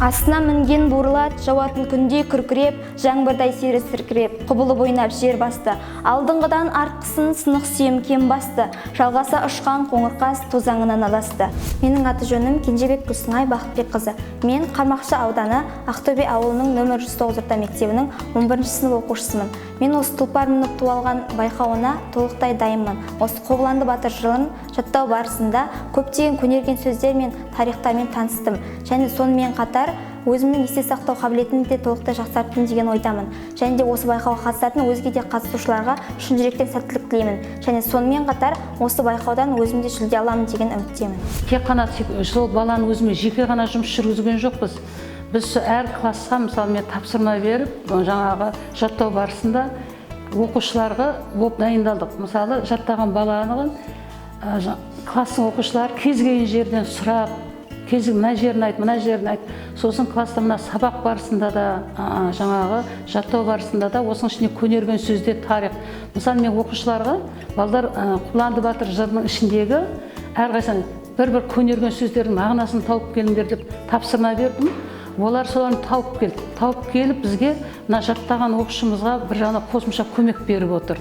Астына мінген буырла ат, жауатын күндей күркіреп, жаңбырдай сері сіркіреп, құбылып ойнап жер басты. Алдыңғыдан артқысын сынық сүйем кем басты. Жалғаса ұшқан қоңыр қаз тозаңынан адасты. Менің аты жөнім Кенжебек Гүлсіңай Бақытбекқызы. Мен Қармақшы ауданы Ақтөбе ауылының нөмір 109 орта мектебінің 11 сынып оқушысымын. Мен осы «Тұлпар мініп ту алған» байқауына толықтай дайынмын. Осы Қобыланды батыр жырын жаттау барысында көптеген көнерген сөздер мен тарихтармен таныстым және сонымен қатар өзімнің есте сақтау қабілетімді де толықтай жақсарттым деген ойдамын. Және де осы байқауға қатысатын өзге де қатысушыларға шын жүректен сәттілік тілеймін және сонымен қатар осы байқаудан өзім де жүлде аламын деген үміттемін. Тек қана сол баланың өзімен жеке ғана жұмыс жүргізген жоқпыз. Біз әр классқа, мысалы, мен тапсырма беріп, жаңағы жаттау барысында оқушыларға болып дайындалдық. Мысалы, жаттаған баланы класстың оқушылары кез келген жерден сұрап, кез мына жерін айт, мына жерін айт. Сосын класста мына сабақ барысында да, жаңағы жаттау барысында да осының ішінде көнерген сөздер, тарих. Мысалы, мен оқушыларға: «Балдар, Қобыланды батыр жырының ішіндегі әрқайсысын бір бір көнерген сөздердің мағынасын тауып келіңдер», – деп тапсырма бердім. Олар соларды тауып келді. Тауып келіп, бізге, мына жаттаған оқушымызға бір жағынан қосымша көмек беріп отыр.